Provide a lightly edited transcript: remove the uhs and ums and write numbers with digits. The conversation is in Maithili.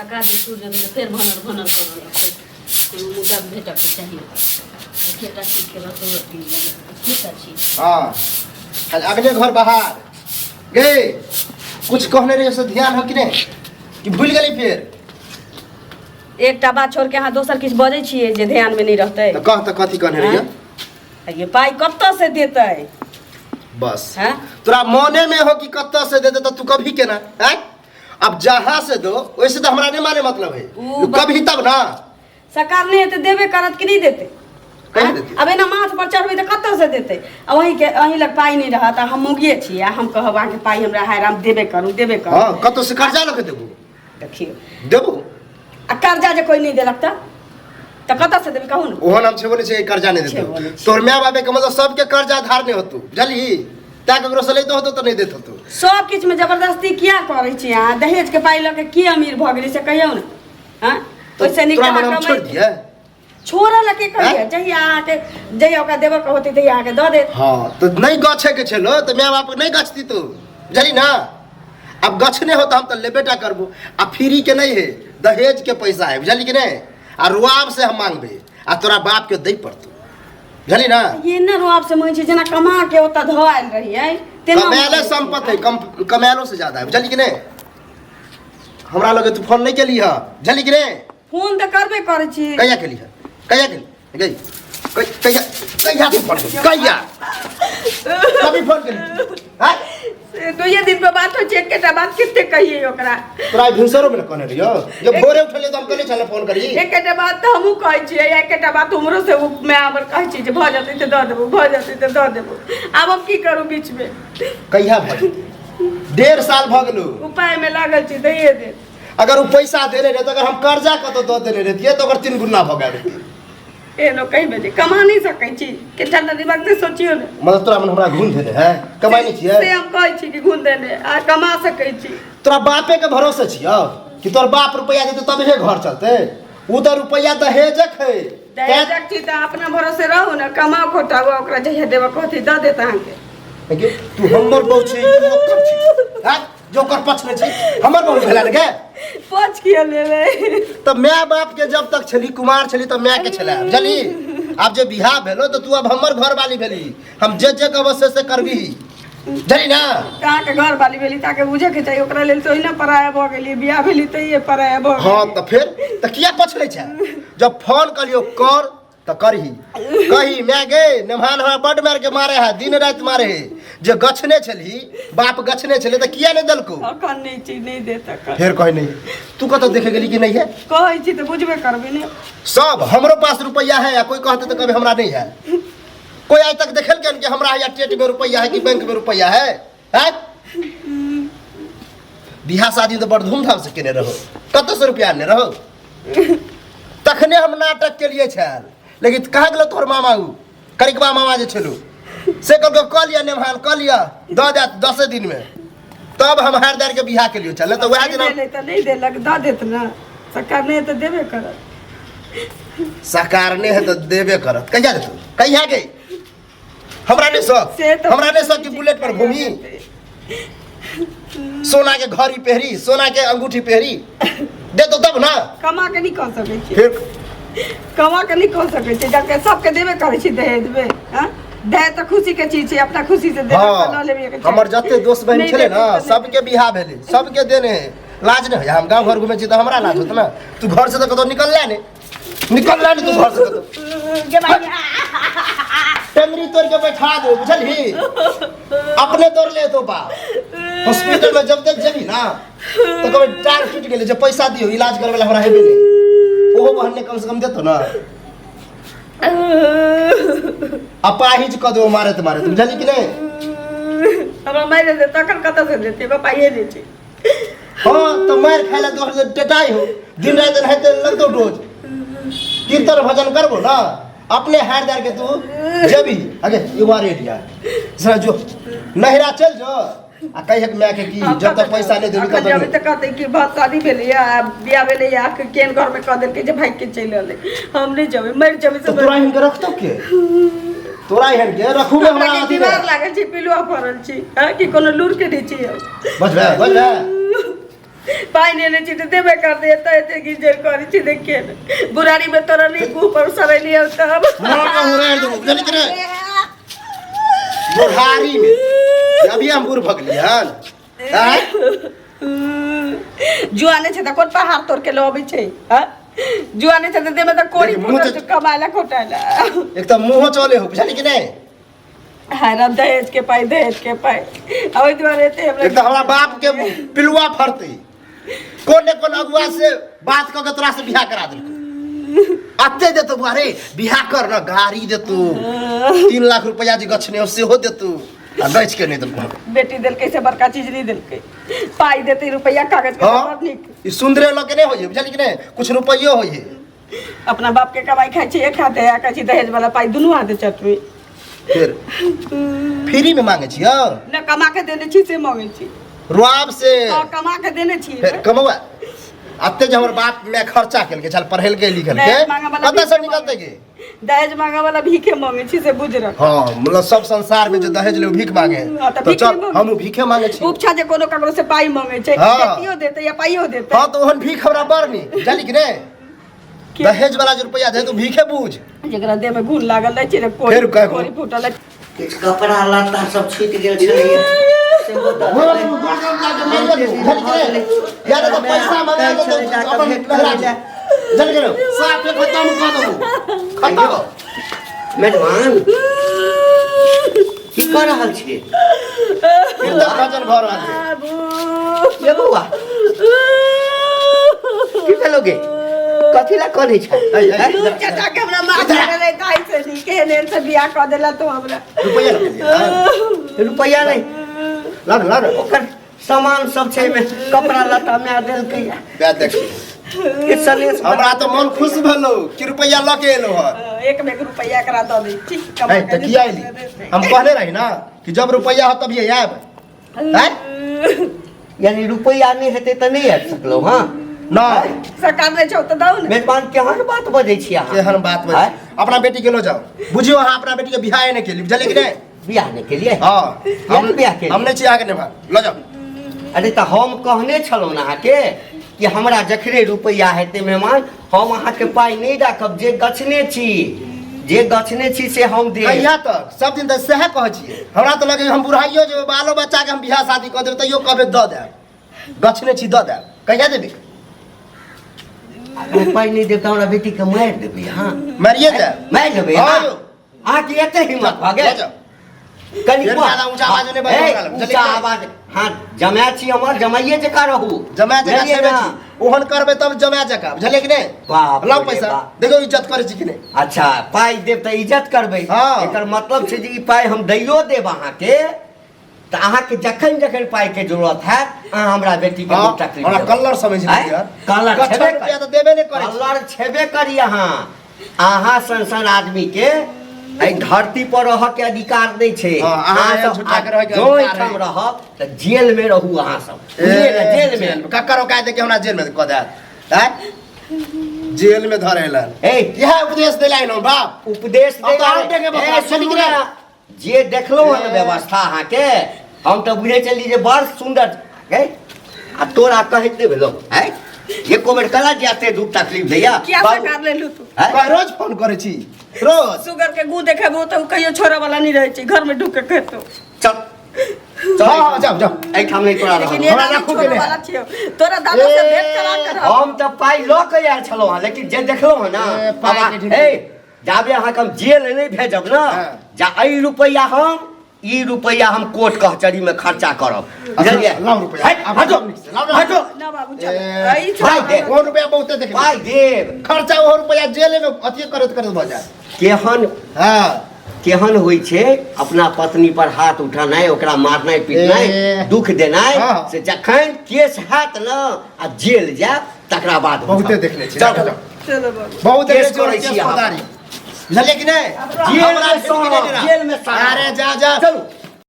टका जे छूट जेतै तऽ फेर भनर भनर करऽ लगतै। कोनो मुद्दा भेटऽके चाही एकेटा चीजके रहतै अथी एकेटा चीज। हाँ, खाली अगले घर बाहर गे कुछ कहने रही से ध्यान हो कि नहीं कि भूल गेली फिर? एकटा बात छोड़ के अहाँ दोसर किछु बजै छियै जे ध्यानमे नहि रहतै। तऽ कह तऽ कथी कहने रहियै? ये पाइ कतऽ से देतै? बस तोरा मने में हो कि कतऽ से देतै तऽ तू कभी केना हैं? अब जहाँ से दो वैसे तो हमरा नहीं माने मतलब है ऊ कभी तब ना। सरकार नहि हेतै देबे करत कि नहि देतै? कहिया आँय? देतै? आब एना माथ पर चढ़बै तऽ कतऽ से देतै? आ वहीँ के अहीं लग पाइ नहि रहत आ हम मौगिए छी आ हम कहब अहाँके पाइ हमरा हाय राम देबे करू देबे करू। हाँ, कतौ से कर्जा लऽ के देबू। देखियौ देबू। आ कर्जा जे कोइ नहि देलक तऽ कतऽ से देबै कहू ने? ओहन हम छेबो नहि छै कर्जा नहि छेबो देतौ। नहि छै। तोहर माय बाप के मतलब सबके कर्जा धार नहि होतौ बुझलही, तैं ककरो से लैतो होतौ तऽ नहि दैत होतौ। सब किछुमे जबरदस्ती किया करै छी अहाँ? दहेजके पाइ लऽ के की अमीर भऽ गेली से कहियौ ने? हँ, ओहिसँ नीक तोरा तऽ मन अहाँ हम छोड़ि कमाइ दियै? छोड़ऽ लए के कहियै? आँय? जहिया अहाँके जहिया ओकरा देबऽ के होतै तहिया अहाँके दऽ देत। हाँ तऽ नहि गछे के छलो तऽ माय बाप नहि गछती तू बुझली ना। अब गछने हो तऽ हम तऽ लेबे टा करबो आ फ्री के नहीं है दहेज के पैसा है बुझली कि नहीं। आ रुआब से हम मांगबे आ तोरा बाप के दै पड़तो बुझली ना। ये ना रुआब से मांगै छी जेना कमा के ओतऽ धऽ आयल रहियै तेना कमायले मांगै छी। संपत्ति है कम कमायलो से ज्यादा है बुझली कि नहीं। हमरा लगे तू फोन नहीं केली है बुझली कि नहीं? फोन तऽ करबे करै छी। कहिया केली है? कहिया केली गई? कहिया कहिया तू फोन केली? कहिया कभी फोन केली हैं? से दुइये दिन पर बात होइ छै एकेटा बात कते कहियै ओकरा? तोरा आइ भिनसरो में ने कहने रहियो जे भोरे उठलियै तऽ हम कहने छलै फोन करी। एकेटा बात तऽ हमहूँ कहै छियै एकेटा बात उमरो से माय हमर कहै छियै जे भऽ जेतै तऽ दऽ देबो भऽ जेतै तऽ दऽ देबो। आब हम की करू बीचमे? कहिया भऽ जेतै? 1.5 साल भऽ गेलो। उपायमे लागल छी दैये देत। अगर ओ पैसा देने रहते अगर हम कर्जा कतौ दऽ देने रहितियै तऽ ओकर 3 गुना भऽ गेल रहितै। एहनो कहि बजे कमा नहि सकै छी के ठंडा दिमाग से सोचियो ने। मतलब तोरा मन हमरा घून देने है कमाइ नहि छियै? से हम कहै छी कि घून देने आ कमा सकै छी। तोरा बापे के भरोसे छियौ कि तोर बाप रुपैआ देतै तबहे घर चलतै? उ तऽ रुपैआ दहेजक है। दहेजक छी तऽ अपना भरोसे रहू ने कमाओ खोटाओ ओकरा जहिया देबऽ कहतै दऽ देत अहाँके। देखियौ, तू हमर बहू छी तू ओकर छी हैं? जो ओकर पक्ष में छी हमर बहू भेला ने गे? पक्ष किया लेबै? तऽ माय बाप के जब तक छली कुमार छली तऽ माय के छलै बुझली। आब जे बियाह भेलो तऽ तू अब हमर घर वाली भेली हम जे जे कहबो से से करबी बुझली ना। अहाँके घर वाली भेली ताके बुझे के चाही ओकरा लेल तऽ ओहिना पराया भऽ गेली बियाह भेली तैये पराया भऽ गेली। हाँ तऽ फेर तऽ किया पछड़ै छै? जब फोन कलियो कर तऽ करही कही माय गे नेमान हमरा बड मार के मारे है दिन राति मारे है जे गछने छलही बाप गछने छले तऽ किया नहि देलको? अखन नहि छी नहि देत अखन। फेर कहे नहीं तू कतऽ देखे गेली कि नहीं है? कहै छी तऽ बुझबे करबै ने। सब हमरो पास रुपया है या कोई कहते तो कभी हमरा नहीं है। कोई आज तक देखल कि हमरा या टेट में रुपया है कि बैंक में रुपया है? हैं? बियाह शादी तऽ बड़ धूमधाम से केने रहो कतऽ से रुपया आनने रहो? तखने हम नाटक के लिए छल लेकिन कहाँ गेलो तोहर मामा उ करिकबा मामा जे छलू से कहलको कऽ लिअ नेमहान कऽ लिअ दऽ देत 10 दिन में तब हम हार दार के बियाह के लिए छल तऽ वएह दिन नहि तऽ नहि देलक दऽ देत ने सरकार नहि तऽ देबे करत। सरकार नहि है तऽ देबे करत। कहिया देतौ? कहिया गे? हमरा नहि शौक से तऽ हमरा नहि शौक कि बुलेट पर घूमी सोना के घड़ी पहरी सोना के अंगूठी पहरी दे तो तब ना। कमा के नहीं कह सकै छी। फिर कमा के नहीं कह सकै छी जबकि सबके देबे करै छी दहेज में। हाँ? दहेज तऽ खुशी के चीज छै अपना खुशी से देबे हाँ, तऽ लऽ लेबे के चाही। हमर जते दोस्त बहिन नहि छलै देतै ना तऽ नहि सबके बियाह भेलै सबके देने है। लाज नहि होइया हम गाँव घर घुमै छी तऽ हमरा लाज होत ना। तू घर से तऽ कतौ निकलले नहि निकलले नहि तू घर से कतौ। गे भाई, टंगरी तोड़ के बैठा दो बुझलही अपने तोड़ ले तो बाप हॉस्पिटल में जब तक जेबी ना तो कभी टांग टूट गेलै जे पैसा दियो इलाज करबै ला हमरा हेबे नहि ओहो बहन्ने कम से कम देतो ना। अपाहिज कऽ देबो मारैत मारैत बुझलही कि नहि? हमरा मारि देतै तखन कतऽ से देतै एगो पाइए नहि छै। हाँ तो मार खाए ला तोहर टेटाई हो दिन रात एनाहिते लगतो डोज कीर्तन भजन करबो ना अपने हार दार के तू जेबी अगे you R area जरा जो नहिरा चल जो आ कहिए माय के कि जब तक पैसा नहीं देबी अखन तब जेबै तऽ कहतै कि भात शादी भेलैया आ बियाह भेलैया आ केहन घरमे कह देलकै जे भागि के चलि एलै हम नहि जेबै मरि जेबै तो तोरा एहन के रखतो के तोरा एहन के रखू में हमरा हमरा के अथी दीवार लागल छै पिलुआ फड़ल छी हँ कि कोनो लूर के नहि छी हम। बजबे बजबे पाइ लेने छी तऽ देबे करतै। एतऽ एते गिजर करै छी, देखिए ने, बुढ़ारीमे तोरा नहि मुँह पर सड़ेलियै तऽ हम मोन के हुरैर देबो, बुझली कि नहि? बुढ़ारी में अभी हम बूढ़ भऽ गेलियै हन, आँय? जुआने छै तऽ कोन पहाड़ तोड़ के लऽ अबै छै? हँ, जुआने छै तऽ देमे तऽ कोड़ी देखी, मुँह फूटल तऽ- छै कमाय ला खोटाय ला। एक तऽ मुँहो चले हो, बुझली कि नहि? हाय राम, दहेज के पाइ, दहेज के पाइ, आ ओहि दुआरे एते हमरा एक तऽ हमरा बाप के पिलुआ फड़तै, कोन ने कोन अगुआ से बात कऽ के तोरा से बियाह करा देलकौ। अते देतौ बुआ रे, बियाह कर न, गाड़ी देतौ, 3 लाख रुपया जे गछने हो सेहो देतौ, आ गछि के नहि देलकौ। बेटी देलकै से बड़का चीज नहि देलकै, पाइ देतै रुपैआ कागज के तऽ बड़ नीक। ई सुन्दरे लऽ के नहि होइ है, बुझली कि नहि? कुछ रुपैयो होइ है। अपना बाप के कमाई खाइ छी एक हाथे आ कहै छी दहेज वाला पाइ दुनू हाथे चटबै। फिर फ्री में मांगे छी? हँ। न, कमा के देने छी से मांगे छी। रुआब से। हाँ, कमा के देने छी। फेर कमौआ अते जे हमर बाप में खर्चा केलकै छल, पढ़ेलकै लिखलकै, दहेज मांगे वाला कतऽ से भीखे निकलतै के? दहेज मांगे वाला भीखे मांगे छी से बुझ रख। हाँ, मतलब सब संसार में जो दहेज ले भीख मांगे है। हाँ, तऽ तो भीख चल नहीं मांगे। हम भीखे मांगे छी। उपछा जे कोनो ककरो से पाइ मांगे छै, हाँ। बेटियो देतै या पाइयो देतै। हाँ, तो ओहन भीख हमरा बड़ नी, जानी कि नहीं? के? दहेज वाला जे रुपया दे तो भीखे बूझ। जेकरा देह में गुण लागल रहै छै ने, कोरी फेर कहू। कोरी फूटल रहै। किछु कपड़ा लत्ता सब छूटि गेल छलैया, सेहो दऽ देबै। यार तो पैसा मंगा दो तो अपन लहरा दे। जल गेलो साफ खत्म कऽ देबो, खत्म। मेजबान, की कऽ रहल छियै? कीर्तन भजन भऽ रहल छै। बाबू। ये बौआ, की भेलो गे? कथी ला कनै छै? ऐ, ऐ, दू चाचा के हमरा मार देने रहे ताहि से नीक एहन एहन से बियाह कऽ देला तो हमरा। रुपैआ लऽ लिअ, हाँ। रुपैआ नहि। ला ने, ला ने। ओकर सामान सब छै एहिमे, कपड़ा लत्ता माय देलकै। वएह देखी। के सलेश। हमरा तऽ मन खुश भेलौ कि रुपैआ लऽ के एलौ हन। एक में एक रुपैआ एकरा दऽ दै छी कमा है के। तऽ किया एली? हम कहने रही ना कि जब रुपैआ हो तभिए आयब, हैं? यानी रुपैआ नहि हेतै तऽ नहि आबि सकलहुँ? हँ। नहि। सरकार नहि छौ तऽ दौ ने। मेजबान, केहन बात बजै छी अहाँ? केहन बात बजै? आँय? अपना बेटी के लऽ जाओ। बुझियौ, अहाँ अपना बेटी के बियाहे नहि केली, बुझलियै कि नहि? बियाह नहि केलियै? हँ। हम बियाह केलियै? हम नहि छी अहाँके नेभार, लऽ जाओ। अरे, तऽ हम कहने छलहुँ ने अहाँके कि हमरा जखने रुपैआ हेतै मेहमान, हम अहाँके पाइ नहि राखब, जे गछने छी से हम देब। कहिया तक? सब दिन तऽ सएह कहै छियै। हमरा तऽ लगैए हम बुढ़ाइयो जेबै, बालो बच्चाके हम बियाह शादी कऽ देबै, तैयो कहबै दऽ देब, गछने छी दऽ देब। कहिया देबै? अगर पाइ नहि देब तऽ हमरा बेटीके मारि देबै अहाँ? मारिए देब। मारि देबै हँ अहाँ? यौ। अहाँके एते हिम्मत भऽ लऽ गेल? जाओ। कनि फेर ज्यादा ऊँचा आवाज नहि बजबै ए, हमरा लग। ऊँचा आवाज? हाँ, जमाए छी हमर, जमाइए जकाँ रहू। जमा जकाँ बुझलियै छेबे ने? छी, ओहन करबै तब जमा जकाँ, बुझलियै कि नहि? बाप लाउ रे पैसा। बाप। देखियौ इज्जत करै छी कि नहि। अच्छा, पाइ देब तऽ इज्जत करबै? हाँ। एकर मतलब छै जे ई पाइ हम दैयो देब अहाँके तऽ अहाँके जखन जखन पाइके जरूरत हैत, अहाँ हमरा बेटीके हाँ, मुँह तकलीफ हमरा देबै। कलर समझ आँय? लिअ। कलर गछल छेबे रुपया करी। तऽ देबे नहि करै छी। कलर छेबे करी अहाँ। अहाँ सन सन आदमी के एहि धरती पर रहऽ के अधिकार नहि छै। हाँ, अहाँ एहन सब झूठा के रहऽ के जो अधिकार एहिठाम है। रहब तऽ जेल में रहू अहाँ सब, बुझलियै ने? जेल में। कक्कर ओकाय दे के हमरा जेल में कऽ देत, आँय? जेल में धरेलन। ए। इएह उपदेश देला एलहुँ बाप? उपदेश अब तऽ आर डेगे ए, बकवास सुनू चलि ने, जे देखलहुँ हन व्यवस्था अहाँके, हम तऽ बुझै छलियै जे बड़ सुन्दर गै। आ तोरा कहैत नहि भेलौ? आँय, एको बेर कला जे एते दुख तकलीफ दैया? किया बाबू, सरकार लेलू तू? आँय? कह रोज फोन करै छी रोज। सुगर के गू देखेबो तऽ उ कहियो छोड़े वाला नहीं रहै छै, घर में ढुक के खेतो। चल। हँ हँ, जाउ जाउ। एहिठाम नहि तोरा लेकिन रहल। एना हमरा नहि राखू के छोड़े नहि। वाला छियौ, तोरा दादा से भेंट करा कर। हम तऽ पाइ लऽ कऽ आयल छलहुँ हँ, लेकिन जे देखलहुँ हँ ना, ए, पाइ आब के ढेरी। ए, जाबे अहाँके हम जेल नहि भेजब ने, हाँ। जा एहि रुपैआ हम, ई रुपैआ हम कोर्ट कचहरी में खर्चा करब, बुझलियै? लाउ रुपैआ। हट, आब हटो, नीक से, लाउ ना। हटो। ना बाबू, चल। ए, ई पाइ दे। ओ रुपैआ बहुते देख। पाइ देब। खर्चा ओ रुपैआ जेल में अथी करैत करैत भऽ जायत। केहन हाँ। केहन होइ छै अपना पत्नी पर हाथ उठेनाइ, ओकरा मारनाइ पीटनाइ, ए। दुख देनाइ? हाँ। से जखन केस हैत न आ जेल जायब तकरा बाद बहुते बुझब। देखले छी। चल। चल। चलो बाबू। बहुत केस देखले छी करै केस छी अहाँ। फौजदारी, बुझलियै कि नहि? जेल हमरा में भेट के नहि सड़ब, डेरा। जेल में सड़ब। अरे जा जा। चलू।